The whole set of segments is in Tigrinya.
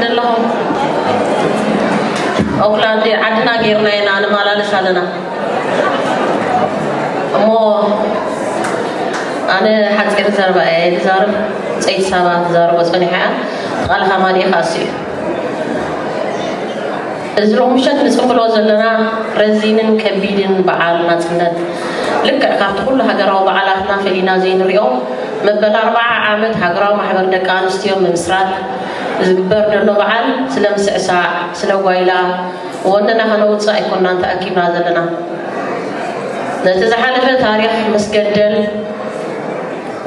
ኣለኹም። ኦክላንድ ዓድና ጌርና ኢና ንመላለስ ኣለና። እሞ ኣነ ሓፂር ዘረባ እየ ዝዛረብ። ፀይቲ ሳባ ትዛረቦ ፀኒሓ እያ። ቃልኻ ማዲኻ ኣስዩ። እዚ ሎሚ ምሸት ንፅምብሎ ዘለና ረዚንን ከቢድን በዓል ናፅነት፣ ልክዕ ካብቲ ኩሉ ሃገራዊ በዓላትና ፈሊና ዘይንሪኦ፣ መበል ኣርብዓ ዓመት ሃገራዊ ማሕበር ደቂ ኣንስትዮ ምምስራት ዝግበር ዘሎ በዓል፣ ስለ ምስዕሳዕ፣ ስለ ጓይላ፣ ወንና ከነውፅእ ኣይኮናን ተኣኪብና ዘለና። ነቲ ዝሓለፈ ታሪኽ መስገደል፣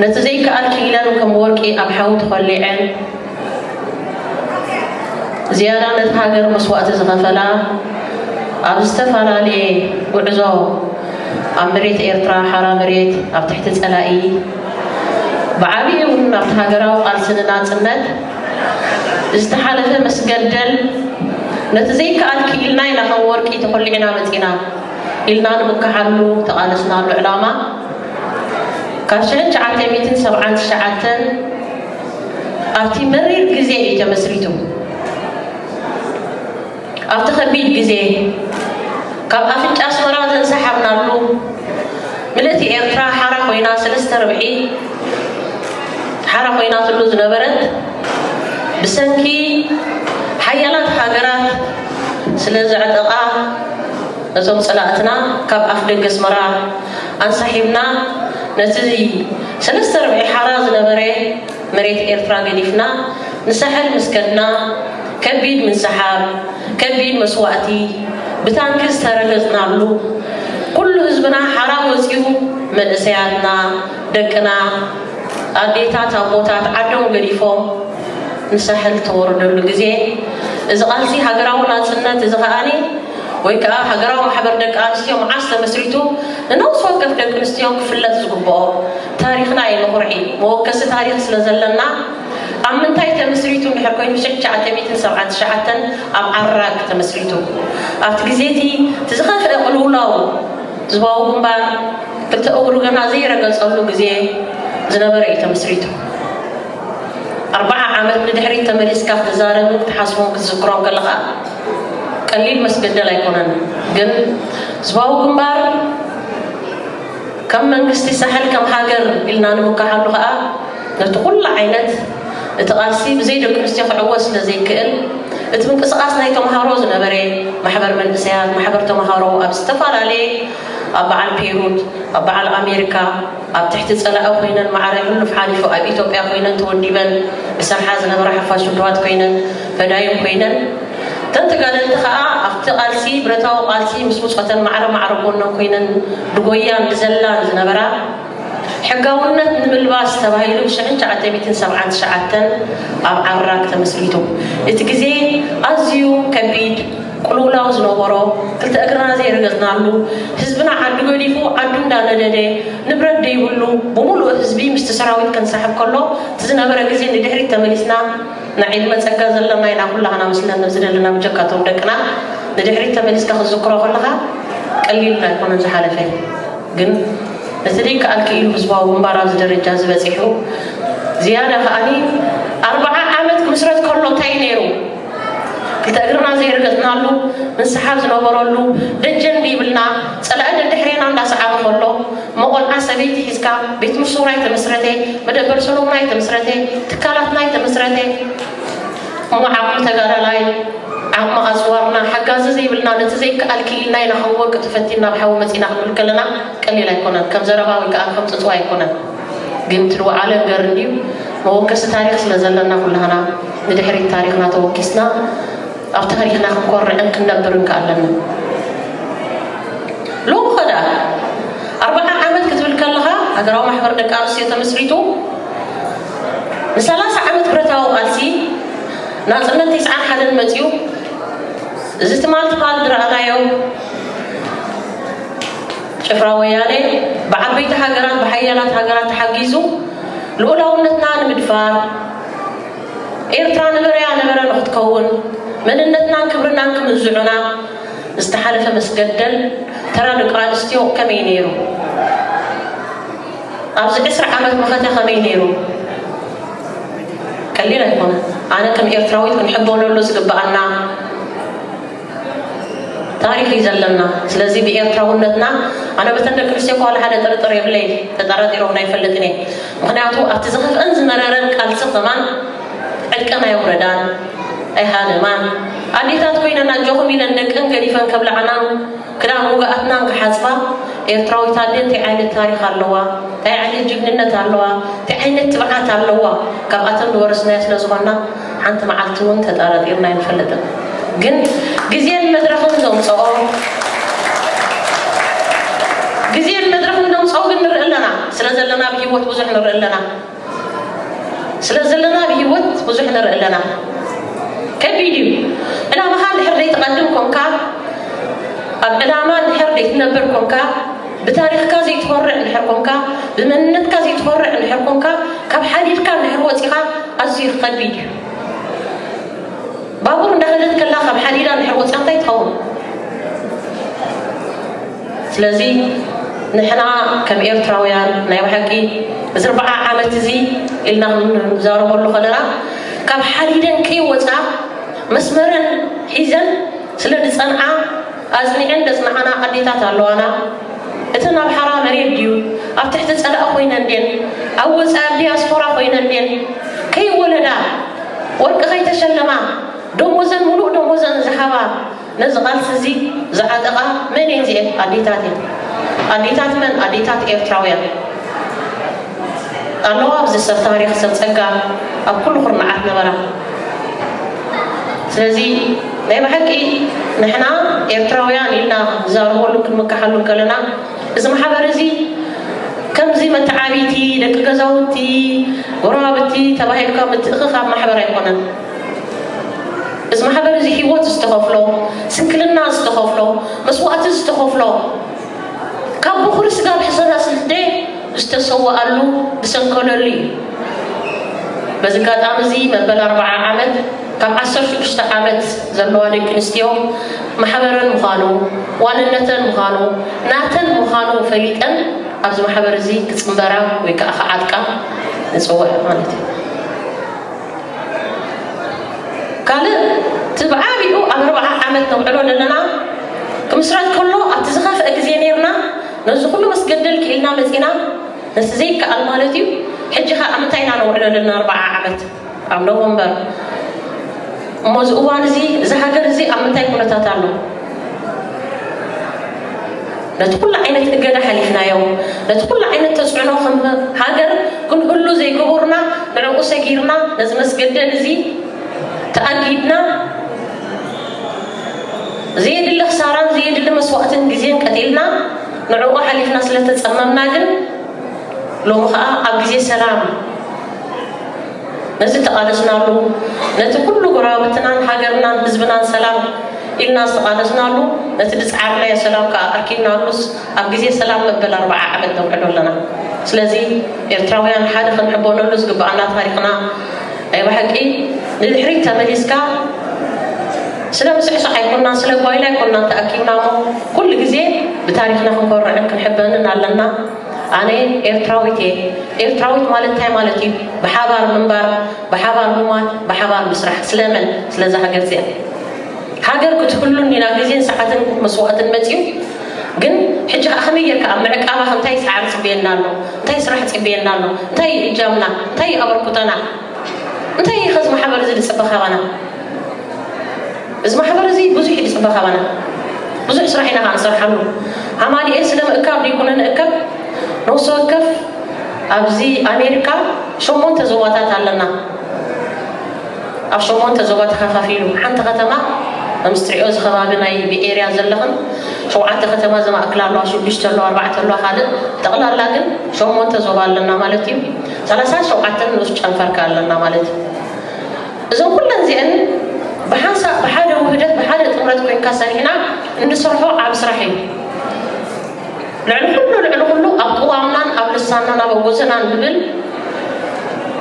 ነቲ ዘይከኣል ክኢለን ከም ወርቂ ኣብ ሓዊ ተኾሊዐን፣ ዝያዳ ነቲ ሃገር መስዋእቲ ዝኸፈላ፣ ኣብ ዝተፈላለየ ጉዕዞ፣ ኣብ መሬት ኤርትራ፣ ሓራ መሬት፣ ኣብ ትሕቲ ጸላኢ፣ ብዓቢኡ እውን ኣብቲ ሃገራዊ ቃልሲ ንናጽነት ዝተሓለፈ መስገደል፣ ነቲ ዘይከኣል ክኢልና ኢና ከም ወርቂ ተኾሊዕና መጺና ኢልና ንምክሓሉ ተቓለስናሉ ዕላማ፣ ካብ ሽሕን ትሽዓተ ሚእትን ሰብዓን ትሽዓተን ኣብቲ መሪር ግዜ እዩ ተመስሪቱ። ኣብቲ ከቢድ ግዜ፣ ካብ ኣፍንጫ ኣስመራ ዘንሰሓብናሉ፣ ምልእቲ ኤርትራ ሓራ ኮይና፣ ሰለስተ ርብዒ ሓራ ኮይናትሉ ዝነበረት፣ ብሰንኪ ሓያላት ሃገራት ስለ ዘዕጠቓ፣ ነቶም ጸላእትና ካብ ኣፍ ደገ ኣስመራ ኣንሳሒብና፣ ነቲ ሰለስተ ርብዒ ሓራ ዝነበረ መሬት ኤርትራ ገዲፍና ንሳሕል ምስ ከድና፣ ከቢድ ምንስሓብ፣ ከቢድ መስዋእቲ፣ ብታንኪ ዝተረገጽናሉ፣ ኩሉ ህዝብና ሓራ ወጺኡ፣ መንእሰያትና፣ ደቅና፣ ኣዴታት፣ ኣቦታት ዓዶም ገዲፎም ንሳሕል ተወረደሉ ግዜ፣ እዚ ቃልሲ ሃገራዊ ናጽነት እዚ ከኣኒ ወይ ከኣ ሃገራዊ ማሕበር ደቂ ኣንስትዮ መዓስ ተመስሪቱ፣ ንነፍሲ ወከፍ ደቂ ኣንስትዮ ክፍለጥ ዝግብኦ ታሪኽና እዩ። ንኹርዒ መወከሲ ታሪኽ ስለ ዘለና፣ ኣብ ምንታይ ተመስሪቱ እንድሕር ኮይኑ፣ ሽሕን ትሽዓተ ሚእትን ሰብዓን ትሽዓተን ኣብ ዓራግ ተመስሪቱ። ኣብቲ ግዜ እቲ፣ እቲ ዝኸፍአ ቅልውላው ህዝባዊ ግንባር ክልተ እግሩ ገና ዘይረገጸሉ ግዜ ዝነበረ እዩ ተመስሪቱ። ኣርብዓ ዓመት ንድሕሪት ተመሊስካ ክትዛረብን ክትሓስቦን ክትዝክሮን ከለኻ ቀሊል መስገደል ኣይኮነን። ግን ህዝባዊ ግንባር ከም መንግስቲ ሳሕል፣ ከም ሃገር ኢልና ንምክሓሉ ከኣ ነቲ ኩሉ ዓይነት እቲ ቃልሲ ብዘይ ደቂ ኣንስትዮ ክዕወት ስለ ዘይክእል፣ እቲ ምንቅስቓስ ናይ ተምሃሮ ዝነበረ፣ ማሕበር መንእሰያት፣ ማሕበር ተምሃሮ ኣብ ዝተፈላለየ፣ ኣብ በዓል ፔሩት፣ ኣብ በዓል ኣሜሪካ፣ ኣብ ትሕቲ ጸላኢ ኮይነን ማዕረ ሕሉፍ ሓሊፉ ኣብ ኢትዮጵያ ኮይነን ተወዲበን ዝሰርሓ ዝነበራ ሓፋሽ ውድባት ኮይነን፣ ፈዳይን ኮይነን፣ እተን ተጋደልቲ ከኣ ኣብቲ ቃልሲ፣ ብረታዊ ቃልሲ ምስ ብጾተን ማዕረ ማዕረ ጎነን ኮይነን ድጎያን ድዘላን ዝነበራ፣ ሕጋውነት ንምልባስ ተባሂሉ ብ ሽሕን ትሽዓተ ሚእትን ሰብዓን ትሽዓተን ኣብ ዓራግ ተመስሪቱ። እቲ ግዜ ኣዝዩ ከቢድ ቅልውላው ዝነበሮ፣ ክልተ እግርና ዘይረገጽናሉ፣ ህዝብና ዓዲ ገዲፉ ዓዱ እንዳነደደ፣ ንብረት ደይብሉ፣ ብምሉእ ህዝቢ ምስቲ ሰራዊት ከንሳሕብ ከሎ፣ እቲ ዝነበረ ግዜ ንድሕሪት ተመሊስና፣ ናይ ዕድመ ጸጋ ዘለና ኢና ኩላህና ምስለን ዝደለና፣ ብጀካ እቶም ደቅና። ንድሕሪት ተመሊስካ ክትዝክሮ ከለኻ ቀሊል ኣይኮነን ዝሓለፈ። ግን እቲ ደይከኣል ክኢሉ ህዝባዊ ግንባር ኣብዚ ደረጃ እዚ በጺሑ፣ ዝያዳ ከኣኒ ኣርብዓ ዓመት ክምስረት ከሎ እንታይ እዩ ነይሩ? ክልተ እግርና ዘይረገጽናሉ፣ ምንስሓብ ዝነበረሉ፣ ደጀን ዘይብልና፣ ጸላኢ ደድሕሬና እንዳሰዓበ ከሎ፣ መቆልዓ ሰበይቲ ሒዝካ፣ ቤት ምስውራይ ተመስረተ፣ መደበር ሰሎሙናይ ተመስረተ፣ ትካላትናይ ተመስረተ። እሞ ዓቕሚ ተጋዳላይ፣ ዓቕሚ ኣጽዋርና፣ ሓጋዚ ዘይብልና፣ ነቲ ዘይከኣል ክኢልና ኢና፣ ከም ወርቂ ተፈቲንና ኣብ ሓዊ መጺና ክንብል ከለና ቀሊል ኣይኮነን። ከም ዘረባ ወይ ከኣ ከም ጽጽዋ ኣይኮነን። ግን እቲ ዝወዓለ እምበር እንድዩ፣ መወከሲ ታሪኽ ስለ ዘለና ኩላህና ንድሕሪት ታሪኽና ተወኪስና ኣብ ታሪኽና ክንኮርዕን ክንነብርን ከኣለና። ሎሚ ኸ ደኣ ኣርብዓ ዓመት ክትብል ከለኻ፣ ሃገራዊ ማሕበር ደቂ ኣንስትዮ ተመስሪቱ፣ ንሰላሳ ዓመት ብረታዊ ቃልሲ፣ ናጽነት ተስዓን ሓደን መጺኡ፣ እዚ ትማል ትማል ዝረኣናዮ ጭፍራ ወያነ ብዓበይቲ ሃገራት፣ ብሓያላት ሃገራት ተሓጊዙ ልኡላውነትና ንምድፋር፣ ኤርትራ ነበረያ ነበረ ንኽትከውን፣ መንነትናን ክብርናን ክምንዝዑና ዝተሓለፈ መስገደል ተራ ደቂ ኣንስትዮ ከመይ ነይሩ? ኣብዚ ዕስራ ዓመት መኸተ ከመይ ነይሩ? ቀሊል ኣይኮነ። ኣነ ከም ኤርትራዊት ክንሕበነሉ ዝግብኣና ታሪኽ እዩ ዘለና። ስለዚ ብኤርትራውነትና ኣነ በተን ደቂ ኣንስትዮ እኳ ዋላ ሓደ ጥርጥር የብለይ፣ ተጠራጢሮም ኣይፈልጥን እየ። ምኽንያቱ ኣብቲ ዝኸፍአን ዝመረረን ቃልሲ ከማን ዕጥቀን ኣየውረዳን ኣይሃለማን። ኣዴታት ኮይነን ኣጆኹም ኢለን ደቀን ገዲፈን ከብልዓናን ክዳን ውግኣትናን ክሓጽባ፣ ኤርትራዊት ኣደ እንታይ ዓይነት ታሪኽ ኣለዋ፣ እንታይ ዓይነት ጅግንነት ኣለዋ፣ እንታይ ዓይነት ትብዓት ኣለዋ፣ ካብኣተን ዝወረስናዮ ስለ ዝኾንና ሓንቲ መዓልቲ እውን ተጠራጢርና ኣይንፈልጥን። ግን ግዜን መድረኽን ዘምፅኦ ግዜን መድረኽን ዘምፅኦ ግን ንርኢ ኣለና። ስለ ዘለና ብሂወት ብዙሕ ንርኢ ኣለና። ስለ ዘለና ብሂወት ብዙሕ ንርኢ ኣለና። ከቢድ እዩ። ዕላማኻ እንድሕር ዘይትቐድም ኮንካ፣ ኣብ ዕላማ እንድሕር ዘይትነብር ኮንካ፣ ብታሪኽካ ዘይትኾርዕ እንድሕር ኮንካ፣ ብመንነትካ ዘይትኾርዕ እንድሕር ኮንካ፣ ካብ ሓዲድካ እንድሕር ወፂኻ ኣዝዩ ከቢድ እዩ። ባቡር እንዳኸደት ከላ ካብ ሓዲዳ እንድሕር ወፂኣ እንታይ ትኸውን? ስለዚ ንሕና ከም ኤርትራውያን ናይ ብሓቂ እዚ ኣርብዓ ዓመት እዚ ኢልና ክንዛረበሉ ከለና ካብ ሓዲደን ከይወፃ መስመረን ሒዘን ስለ ዝፀንዓ ኣፅኒዐን ዘፅንዓና ኣዴታት ኣለዋና። እተን ኣብ ሓራ መሬት ድዩ ኣብ ትሕቲ ፀላኢ ኮይነን ድየን ኣብ ወፃኢ ኣብ ዲያስፖራ ኮይነን ድየን ከይወለዳ ወርቂ ከይተሸለማ ደሞዘን ሙሉእ ደሞዘን ዝሃባ ነዚ ቃልሲ እዚ ዝዓጠቓ መን እየን እዚአን? ኣዴታት እየን። ኣዴታት መን? ኣዴታት ኤርትራውያን ኣለዋ። ኣብዚ ሰብ ታሪኽ ሰብ ጸጋ ኣብ ኩሉ ኩርናዓት ነበራ። ስለዚ ናይ ብሓቂ ንሕና ኤርትራውያን ኢልና ንዛረበሉ ክንምክሓሉ ከለና እዚ ማሕበር እዚ ከምዚ መተዓቢቲ ደቂ ገዛውቲ ጎረባብቲ ተባሂልካ ምትእኽኻብ ማሕበር ኣይኮነን። እዚ ማሕበር እዚ ህይወት ዝተኸፍሎ፣ ስንክልና ዝተኸፍሎ፣ መስዋእቲ ዝተኸፍሎ፣ ካብ ብኹሪ ስጋ ብሕሰና ስንዴ ዝተሰወኣሉ ዝሰንከለሉ እዩ። በዚ ኣጋጣሚ እዚ መበል ኣርብዓ ዓመት ካብ ዓሰርተ ሽዱሽተ ዓመት ዘለዋ ደቂ ኣንስትዮ ማሕበረን ምዃኑ፣ ዋንነተን ምዃኑ፣ ናተን ምዃኑ ፈሊጠን ኣብዚ ማሕበር እዚ ክጽንበራ ወይ ከዓ ክዓጥቃ ንጽውዕ ማለት እዩ። ካልእ እቲ ብዓቢኡ ኣብ ኣርብዓ ዓመት ነውዕሎ ዘለና ክምስረት ከሎ ኣብቲ ዝኸፍአ ግዜ ነይርና ነዚ ኩሉ መስገደል ክኢልና መጺና ነቲ ዘይከኣል ማለት እዩ። ሕጂ ኸ ኣብ ምንታይ ኢና ነውዕሎ ዘለና ኣርብዓ ዓመት ኣብ ኖቨምበር? እሞ እዚ እዋን እዚ እዚ ሃገር እዚ ኣብ ምንታይ ኩነታት ኣሎ? ነቲ ኩሉ ዓይነት እገዳ ሓሊፍናዮ፣ ነቲ ኩሉ ዓይነት ተፅዕኖ ከም ሃገር ክንህሉ ዘይገበሩና ንዕኡ ሰጊርና ነዚ መስገደል እዚ ተኣጊድና ዘየድሊ ክሳራን ዘየድሊ መስዋእትን ግዜን ቀቲልና ንዕኡ ሓሊፍና ስለተፀመምና ግን ሎሚ ከዓ ኣብ ግዜ ሰላም ነዚ ተቓለስናሉ ነቲ ኩሉ ጎረባብትናን ሃገርናን ህዝብናን ሰላም ኢልና ዝተቓለስናሉ ነቲ ዝፀዓርናዮ ሰላም ከዓ ኣርኪብናሉስ ኣብ ግዜ ሰላም መበል ኣርብዓ ዓመት ነውዕሎ ኣለና። ስለዚ ኤርትራውያን ሓደ ክንሕበነሉ ዝግበኣና ታሪኽና ናይ ብሓቂ ንድሕሪት ተመሊስካ ስለ ምስዕሳዕ ኣይኮናን ስለ ጓይላ ኣይኮናን ተኣኪብና እሞ ኩሉ ግዜ ብታሪኽና ክንኮርዕን ክንሕበንን ኣለና። ኣነ ኤርትራዊት እየ። ኤርትራዊት ማለት እንታይ ማለት እዩ? ብሓባር ምንባር፣ ብሓባር ምማት፣ ብሓባር ምስራሕ። ስለመን? ስለዛ ሃገር እዚኣ። ሃገር ክትህሉ እንዲና ግዜን ሰዓትን መስዋእትን መፅዩ ግን ሕጂ ከዓ ከመይ ጌርካ ኣብ ምዕቃባ እንታይ ፃዕሪ ፅበየና ኣሎ? እንታይ ስራሕ ፅበየና ኣሎ? እንታይ እጃምና? እንታይ ኣበርክቶና? እንታይ እዩ ከዚ ማሕበር እዚ ዝፅበ ካባና? እዚ ማሕበር እዚ ብዙሕ እዩ ዝፅበ ካባና። ብዙሕ ስራሕ ኢና ከዓ ንሰርሓሉ። ኣማኒኤል ስለ ምእካብ ደይኮነ ንእከብ ነፍሲ ወከፍ ኣብዚ ኣሜሪካ ሸሞንተ ዞባታት ኣለና። ኣብ ሸሞንተ ዞባ ተኸፋፊሉ ሓንቲ ከተማ ከምዚ ትሪኦ እዚ ከባቢ ናይ ብኤርያ ዘለኽን ሸውዓተ ከተማ ዘማእክል ኣለዋ፣ ሽዱሽተ ኣለዋ፣ ኣርባዕተ ኣለዋ ካልእ ጠቕላላ ግን ሸሞንተ ዞባ ኣለና ማለት እዩ። ሰላሳን ሸውዓተን ንኡስ ጨንፈርካ ኣለና ማለት እዩ። እዞም ኩለን እዚአን ብሓንሳእ ብሓደ ውህደት ብሓደ ጥምረት ኮይንካ ሰሪሕና እንሰርሖ ዓብ ስራሕ እዩ። ልዕሊ ኩሉ ልዕሊ ኩሉ ኣብ ቅዋምናን ኣብ ልሳናን ኣብ ኣጎዘናን ዝብል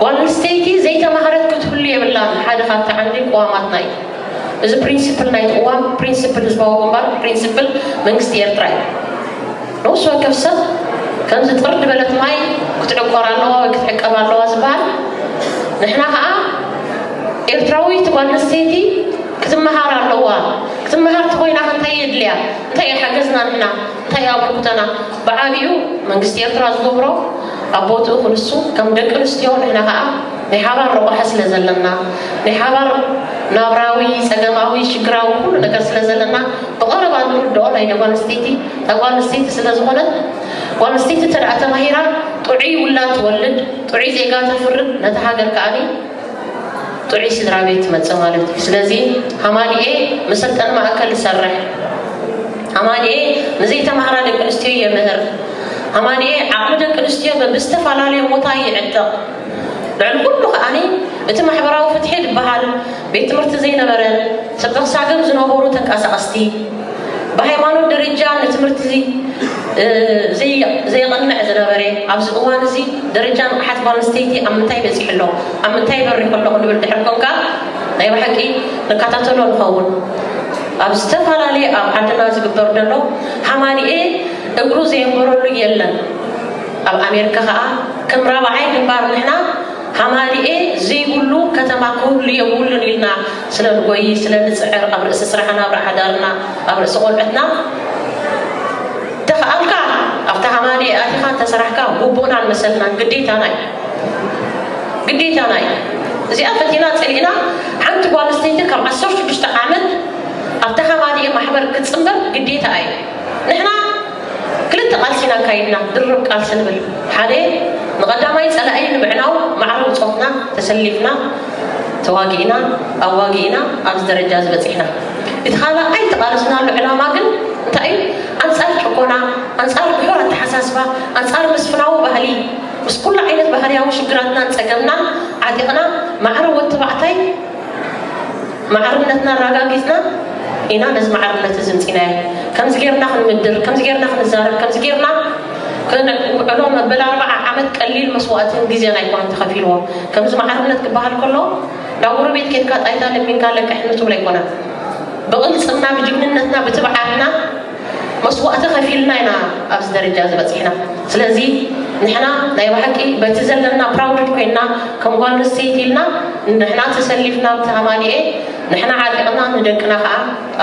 ጓል ኣንስተይቲ ዘይተማህረት ክትህሉ የብላን ሓደ ካብቲ ዓንዲ ቅዋማትና እዩ። እዚ ፕሪንስፕል ናይቲ ቅዋም ፕሪንስፕል ህዝባዊ ግንባር ፕሪንስፕል መንግስቲ ኤርትራ እዩ። ንኡስ ወከፍ ሰብ ከምዚ ጥርድ በለት ማይ ክትዕቆር ኣለዋ ወይ ክትዕቀብ ኣለዋ ዝበሃል ንሕና ከዓ ኤርትራዊት ጓል ኣንስተይቲ ክትመሃር ኣለዋ። ክትመሃር ተኾይና እንታይ የድልያ? እንታይ ይሓገዝና ንሕና? እንታይ ኣብርኩተና? ብዓቢኡ መንግስቲ ኤርትራ ዝገብሮ ኣብ ቦትኡ ክንሱ፣ ከም ደቂ ኣንስትዮ ንሕና ከዓ ናይ ሓባር ረቋሒ ስለ ዘለና፣ ናይ ሓባር ናብራዊ፣ ጸገማዊ፣ ሽግራዊ ኩሉ ነገር ስለ ዘለና፣ ብቐረባ ንርድኦ ናይ ጓል ኣንስተይቲ፣ እታ ጓል ኣንስተይቲ ስለ ዝኾነት፣ ጓል ኣንስተይቲ እንተ ደኣ ተማሂራ ጥዑይ ውላድ ትወልድ፣ ጥዑይ ዜጋ ተፍርድ፣ ነታ ሃገር ከኣኒ ጥዑይ ስድራ ቤት ትመጽእ ማለት እዩ። ስለዚ ሃማኒኤ መሰልጠኒ ማእከል ይሰርሕ። ሃማኒኤ ንዘይተማህራ ደቂ ኣንስትዮ የምህር። ሃማኒኤ ዓቕሚ ደቂ ኣንስትዮ ብዝተፈላለየ ቦታ ይዕጥቕ። ልዕሊ ኩሉ ከኣኒ እቲ ማሕበራዊ ፍትሒ ዝበሃል ቤት ትምህርቲ ዘይነበረን ሰብ ተኽሳገም ዝነበሩ ተንቀሳቐስቲ ብሃይማኖት ደረጃ ንትምህርቲ ዘየቕንዕ ዝነበረ ኣብዚ እዋን እዚ ደረጃ ንቕሓት ጓል ኣንስተይቲ ኣብ ምንታይ በፂሑ ኣሎ፣ ኣብ ምንታይ በሪኹ ኣሎ ክንብል ድሕር ኮንካ ናይ ብሓቂ ንከታተሎ ንኸውን። ኣብ ዝተፈላለየ ኣብ ዓድና ዝግበር ዘሎ ሃማኒኤ እግሩ ዘየንበረሉ የለን። ኣብ ኣሜሪካ ከዓ ከም ራብዓይ ግንባር ንሕና ሃማኒኤ ዘይብሉ ከተማ ክህሉ የብሉን ኢልና ስለ ንጎይ፣ ስለ ንፅዕር፣ ኣብ ርእሲ ስራሕና፣ ኣብ ርእሲ ሓዳርና፣ ኣብ ርእሲ ቆልዑትና፣ ተኸኣልካ ኣብታ ሃማኒኤ ኣቲኻ እንተሰራሕካ ግቡእናን መሰልናን ግዴታና እዩ። ግዴታና እዩ። እዚኣ ፈቲና ፀሊእና ሓንቲ ጓል ኣንስተይቲ ካብ ዓሰርተ ሽዱሽተ ዓመት ኣብታ ሃማኒኤ ማሕበር ክትፅንበር ግዴታ እዩ። ንሕና ክልተ ቃልሲ ኢና ኣካይድና፣ ድርብ ቃልሲ ንብል። ሓደ ንቐዳማይ ጸላኢ ንምዕናው ማዕረ ብጾትና ተሰሊፍና፣ ተዋጊእና፣ ኣዋጊእና ኣብዚ ደረጃ ዝበጺሕና። እቲ ካልኣይ ዝተቓለስናሉ ዕላማ ግን እንታይ እዩ? ኣንጻር ጭቆና፣ ኣንጻር ድሑር ኣተሓሳስባ፣ ኣንጻር መስፍናዊ ባህሊ፣ ምስ ኩሉ ዓይነት ባህርያዊ ሽግራትናን ጸገምናን ዓጢቕና ማዕረ ወዲ ተባዕታይ ማዕርነትና ኣረጋጊጽና ኢና ነዚ ማዕርነት እዚ ምጺናዮ። ከምዚ ጌርና ክንምድር፣ ከምዚ ጌርና ክንዛረብ፣ ከምዚ ጌርና ክንውዕሎ መበል ኣርብዓ ዓመት ቀሊል መስዋእትን ግዜን ኣይኮነን ተኸፊልዎ። ከምዚ ማዕርነት ክበሃል ከሎ ናብ ጎረቤት ኬድካ ጣይታ ለሚንካ ለቅሕኒ ትብሎ ኣይኮነን። ብቕልጽምና፣ ብጅግንነትና፣ ብትብዓትና መስዋእቲ ከፊልና ኢና ኣብዚ ደረጃ ዝበጺሕና። ስለዚ ንሕና ናይ ብሓቂ በቲ ዘለና ፕራውድ ኮይና ከም ጓል ኣንስተይቲ ኢልና ንሕና ተሰሊፍና ኣብቲ ሃማኒኤ ንሕና ዓጢቕና ንደቅና ከዓ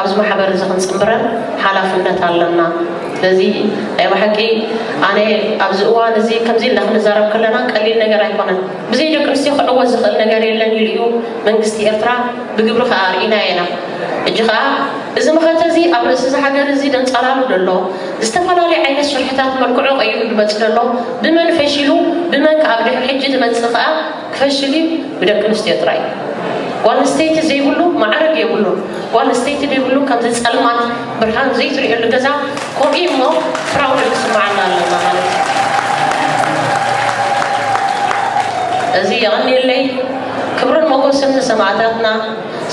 ኣብዚ ማሕበር እዚ ክንጽንብረን ሓላፍነት ኣለና። ስለዚ ናይ ብሓቂ ኣነ ኣብዚ እዋን እዚ ከምዚ ኢልና ክንዛረብ ከለና ቀሊል ነገር ኣይኮነን። ብዘይ ደቂ ኣንስትዮ ክዕወት ዝኽእል ነገር የለን ኢሉ እዩ መንግስቲ ኤርትራ ብግብሪ ከዓ ርኢናዮ ኢና። ሕጂ ከዓ እዚ መኸተ እዚ ኣብ ርእሲ እዚ ሃገር እዚ ደንጸላሉ ዘሎ ዝተፈላለየ ዓይነት ሽርሕታት መልክዑ ቀይሩ ዝመጽእ ዘሎ ብመን ፈሺሉ ብመን ከዓ ኣብ ድሕሪ ሕጂ ዝመጽእ ከዓ ክፈሽል እዩ ብደቂ ኣንስትዮ ጥራይ። ጓል ኣንስተይቲ ዘይብሉ ማዕረግ የብሉን። ጓል ኣንስተይቲ ዘይብሉ ከምዚ ጸልማት ብርሃን ዘይትርእየሉ ገዛ ከምኡ እዩ እሞ ፕራውድ ክስምዓና ኣለና ማለት እዩ። እዚ የቐንየለይ። ክብርን ሞገስን ንሰማእታትና።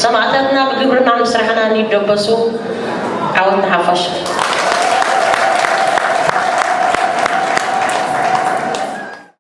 ሰማእታትና ብግብርናን ብስራሕናን ይደበሱ። ዓወት ንሓፋሽ።